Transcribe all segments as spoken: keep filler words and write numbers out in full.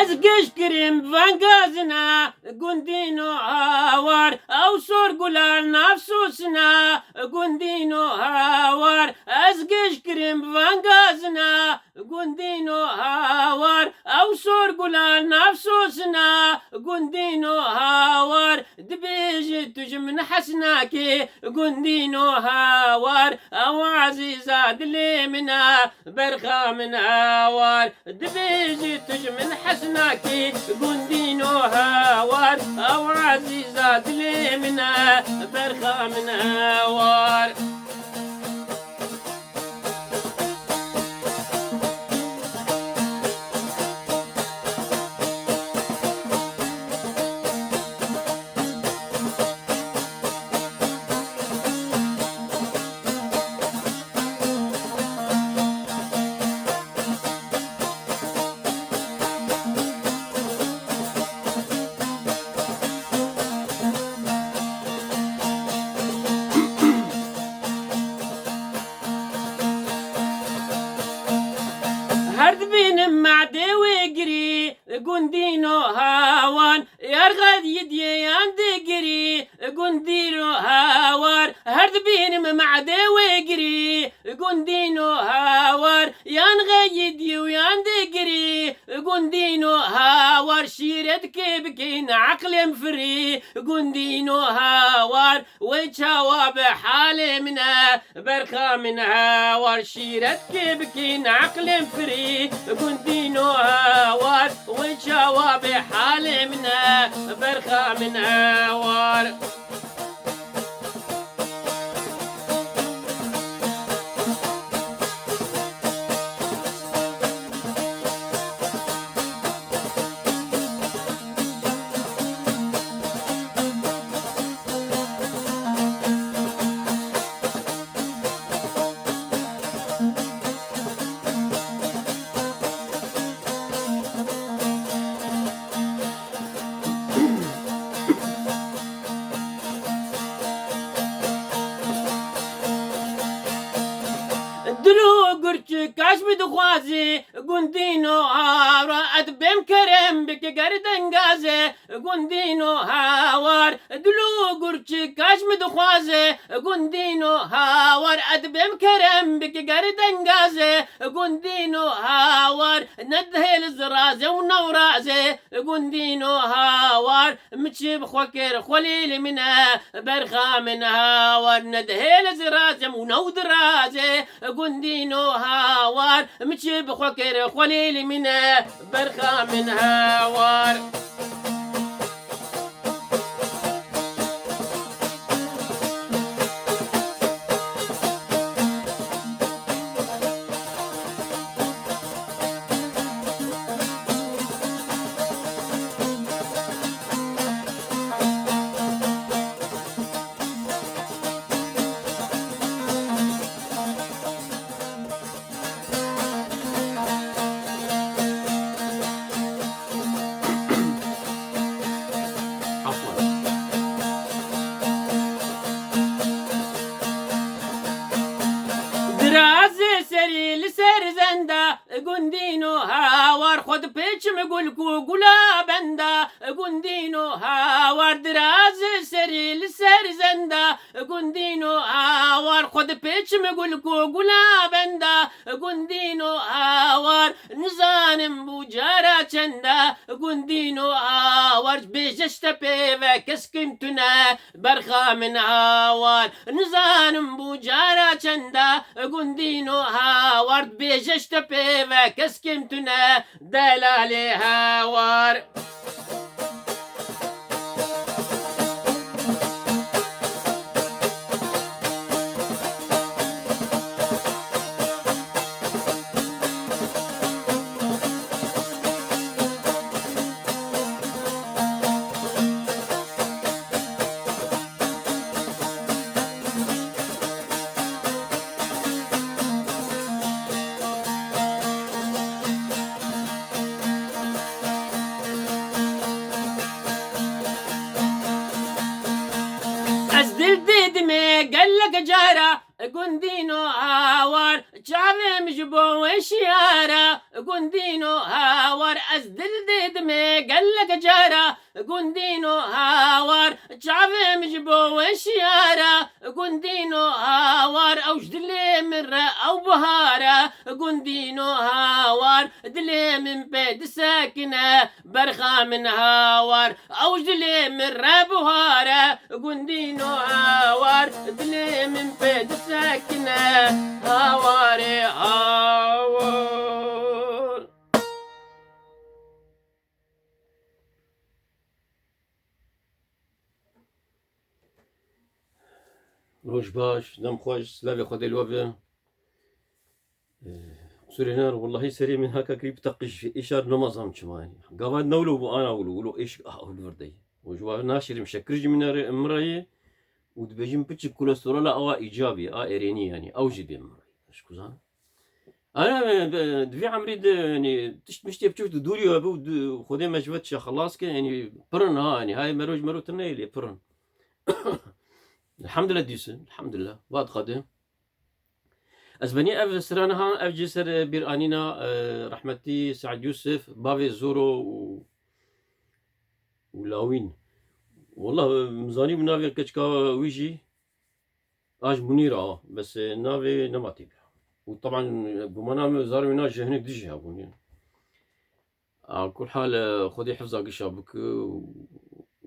Ez giş kirim vengazina, gundîno hawar, ew sor gulan navsosina, gundîno hawar. Ez giş kirim vengazina, gundîno hawar, ew sor gulan navsosina, gundîno hawar. Dibêji tu ji min hesnakî, gundîno hawar, ew ezîza dilê min e, berxa min hawar. Dibêji tu ji min hesnakî, gundîno hawar, ew ezîza dilê min e, berxa min hawar. Her dibînim madê wê girî, gundîno hawan, yar xed yidiyê yan digirî, gundîno hawar. Her dibînim madê wê girî, gundîno hawar, yan xeyidî û yan digirî, gundîno hawar. Şîret kê bikîn eqlêm firî, gundîno hawar. Wê çawa be halê min e, berxa min hawar. Şîret kê bikîn eqlêm firî, gundîno hawar. Wê çawa be halê min e, berxa min hawar. Dil û gurçika ji min dixwazê, gundîno hawar, ez bêm kerem bike ger dengazê, gundîno hawar. Dil û gurçika ji min dixwazê, gundîno hawar, ez bêm kerem bike ger dengazê, gundîno hawar. Ne dihêl zirazê û newrazê, gundîno hawar. Min çi bi xwe kir, xwelî li min e, berxa min hawar. Ne dihêl zirazê û new dirazê, gundîno hawar. Min çi bi xwe kir, xwelî li min e, berxa min hawar. Afwan. Dirazê serî li ser zenda, gundîno hawar, xwe dipêçim gul ku gula benda, gundîno hawar. Dirazê serî li ser zenda, gundîno hawar, xwe dipêçim gul ku gula benda, gundîno hawar. Nizanim bû cara çenda, gundîno hawar. Bêje ji te pê ve keskim tune, berxa min hawar. Nizanim bû cara çenda, gundîno hawar. Bêje ji te pê ve keskim tune, delalê hawar. Ez dil didimê gelek cara, gundîno hawar. Çavêm ji bo wê şiyara, gundîno hawar, ez dil didimê gelek cara, gundîno hawar. Çavêm ji bo wê şiyara, gundîno hawar, ew ji dilê min re ew bihare, gundîno hawar, dilê min pê disekine, berxa min hawar, ew ji dilê min re bihare, gundîno hawar, dilê min pê disekine, hawarê hawar. Roj baş, dem xweş, silavê Xwedê li we be. Qusûrê nar, wellahî serê min haka kirî bi teqij, îşar namazam çima ye. Gava newlo bû, ana wilo, wilo êşik, ah, ew li vir de ye. Û ji wa naşêrim şekir jî min re, min re ye. Û dibêjin piçik kolesterola awa îcabî, a êrênî yanî, ew jî bê min re ye. Ji ku zan. Ana, e, di, di vî emrî de, yanî, tişt miştê biçûk di dûrî we bû, di, Xwedê me ji we tişa xelas ke, yanî, pirin ha, yanî, hay mero ji mero tune lê pirin. Elhamdulillah dîsin, elhamdulillah. Vat Xwedê. Ez benî ev sira niha, ev cî ser, e, bîr anîna, e, rehmetî Seîd Yûsif, bavê Zoro û, û Lawîn. Wallah, e, min zanî bi navê keçika wî jî, a ji Munîr a, bes, e, navê nema tê bira. Û teban, e, gumana min zarê wî na ji hinek dijî hebûn. A kul hal, e, Xwedê hifza gişa bike û,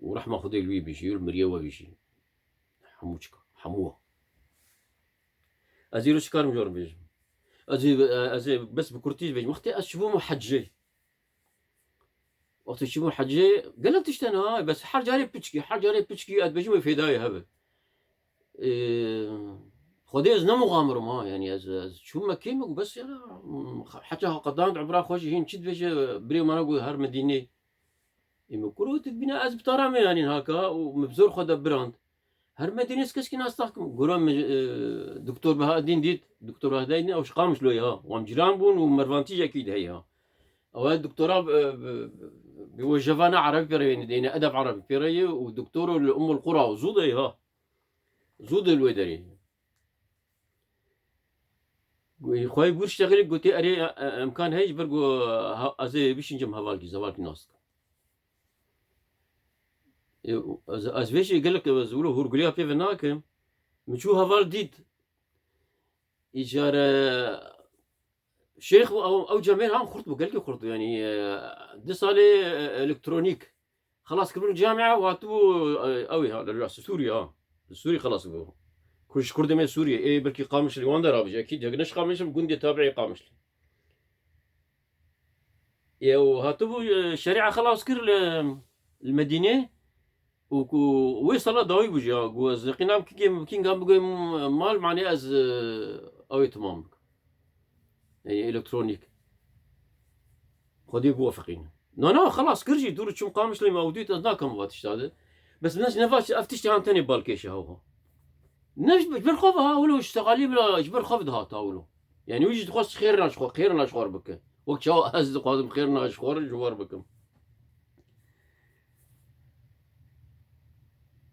û rehma Xwedê li wî bijî û li miriyê we bijî. Hemû çika, hemû. Ez îro çi karim jor bêjim? Ez ê, ez ê bes bi kurtî bêjim. Wextê ez çibûm hecê. Wextê çibûm hecê, gelek tişt hene ha, bes her carê piçkî, her carê piçkî ez bêjim wê fêdayê hebe. Ee, Xwedê ez ne muxamirim ha, yanî ez, ez çûm Mekê, me got bes ya, heça qedand, umra xwe jî hîn çi dibêje, birê me ne got her Medînê. Ê me kuro dibîne ez bi tara me yanî haka û me bi zor xwe de birand. Her Medînê ez keskî nas nakim. Gura me, e, Doktor Bahaeddin dît, Doktor Bahaeddin ew ji Qamişlo ya, wan cîran bûn û Mervantî jî ekîd heye ha. Ew doktora, e, bi, bi, bi wejevana Erebî pê re yê, deyne edeb Erebî pê re yê û doktoro li Ummul Qura û zû de ye ha. Zû de li wê derê. Xweyê gûr ştexilê gotê, erê, e, e, emkan heye ji ber ku, ha, ez ê bişîncim hevalkî, zevalkî nas dikim. E, ez, ez vê jî gelek ez wilo hûrgiliya pê ve nakim. Min çû heval dît. Îcar, e, Şêx û ew, ew cemêr han xurt bû, gelkî xurt bû. Yanî, e, di salê, e, elektronîk xelas kiribûn camia û hatibû, e, ew ê ha, li Sûrî ha. Li Sûrî xelas bû. Kur ji Kurdê me Sûriyê, ê belkî Qamişlî wan de rabijî. Ekîd hek ne ji Qamişlî, gundê tabiî Qamişlî. Ê, û hatibû, e, şerîa xelas kir li, li Medînê. Û ku wê sala dawî bû jî ya, ku ez qînam kîngê, kîngan biguyim mal, manê ez, e, ew ê timam bikim. Yanî elektronîk. Xwedê biwefiqîne. Na, na, xelas kir jî, dûr çûm Qamişlê me ew dît, ez nakim va tişta de. Bes min ne va ev tiştê han tenê balkêş e, ha. Ne ji ber xwe ve ha, wilo ştexalî bila ji ber xwe ve dihat ha, wilo. Yanî wî jî dixwest xêrina ji xwe, xêrina ji xwe re bike. Wek çawa ez dixwazim xêrina ji xwe re ji we re bikim.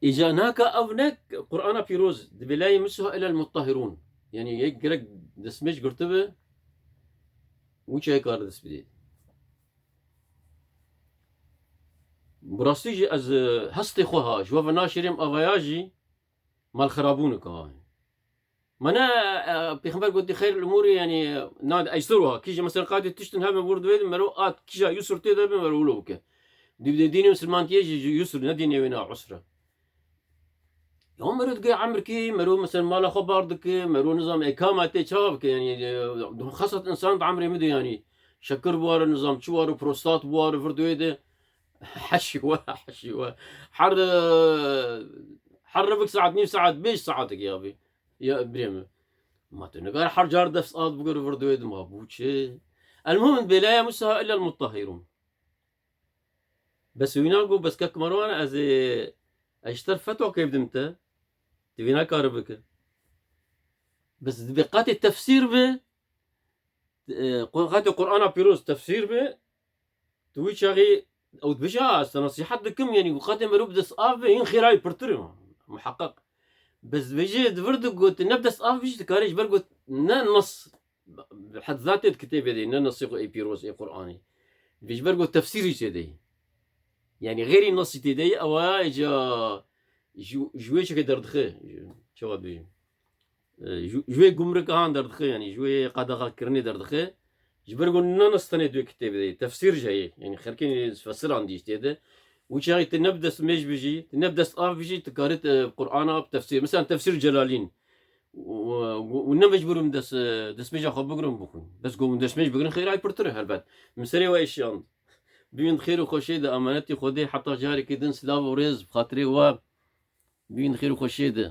Îca naka ev ne Qur'ana pîroz, dibê la yemessuha illa l-muttahirûn. Yanî yek gerek destmêj girtibe, wî çayê kar dest bidê. Bi rastî jî ez, e, hestê xwe ha, ji we ve naşêrêm avaya jî malxerabûnik ha. Mane, e, Pêxember gotî, "Xeyrul umûrî", yanî, na, eyseruha. Kî jî, mesela, qadê tiştin hebe wir divê, mero at kîja yusr tê de be, mero wilo bike. Dî-, dî-, dînê misilmantiyê jî, jî yusr, ne dînê wê na usr e. Ya mero dike emrkî, mero, mesela, mala xwe bar dike, mero nizam ekama tê çawa bike, yanî, e, xesat insan di emrê min de, yanî, şekir bi ware, nizam çi ware, prostat bi ware, vir divê de. Heşî we, heşî we. Her, e, her rivik saet, nîv saet, bêj saetek ya bî. Ya birê min. Ma tu nikare her car dest at bigir vir divê de ma bû çi? Elmuhim, bê la yemessuha illa l-muttahirûn. Bes wîna got, bes kek Merwan, ez ê, ez ji te re fetwa kê bidim te. Tu vîna kare bike. Bes dibê qatê tefsîr be, e, qo-, qatê Qur'ana pîroz tefsîr be, tu wî çaxî ew dibêje, ha, ez te nesîhet dikim, yanî, qatê merû bi dest av be, hîn xêra wî pirtir e, muheqeq. Bes dibêje, di vir de got, ne bi dest av be jî dikare, ji ber got, ne nas Bi hed zatê di kitêbê de ne nesî xwe ê pîroz ê Qur'anê. Vê ji ber ku tefsîrî tê de ye. Yanî xeyrî nesî tê de ye, ew ê ca ji, ji wê çekê derdixe. Çawa dibêjim? E, ji, ji wê gumrikahan derdixe, yanî ji wê qedexekirinê derdixe. Ji ber ku ne nes tenê di wê kitêbê de ye. Tefsîr jî heye. Yanî xelkê fesirandî jî tê de. Û çaxê tu ne bi destmêj bijî, tu ne bi dest av bijî, tu karî, e, Qur'ana bi tefsîr. Mesela tefsîr Celalîn. Û, û, û ne mecbûr im dest, destmêja xwe bigirim bixwîn. Bes ku hûn destmêj bigirin xêra wî pirtir e helbet. Min serê we êşiyand. Bimîn xêr û xweşiyê de, emanetî Xwedê, heta carekê din silav û rêz bi xatirê we. Bimîn xêr û xweşiyê de.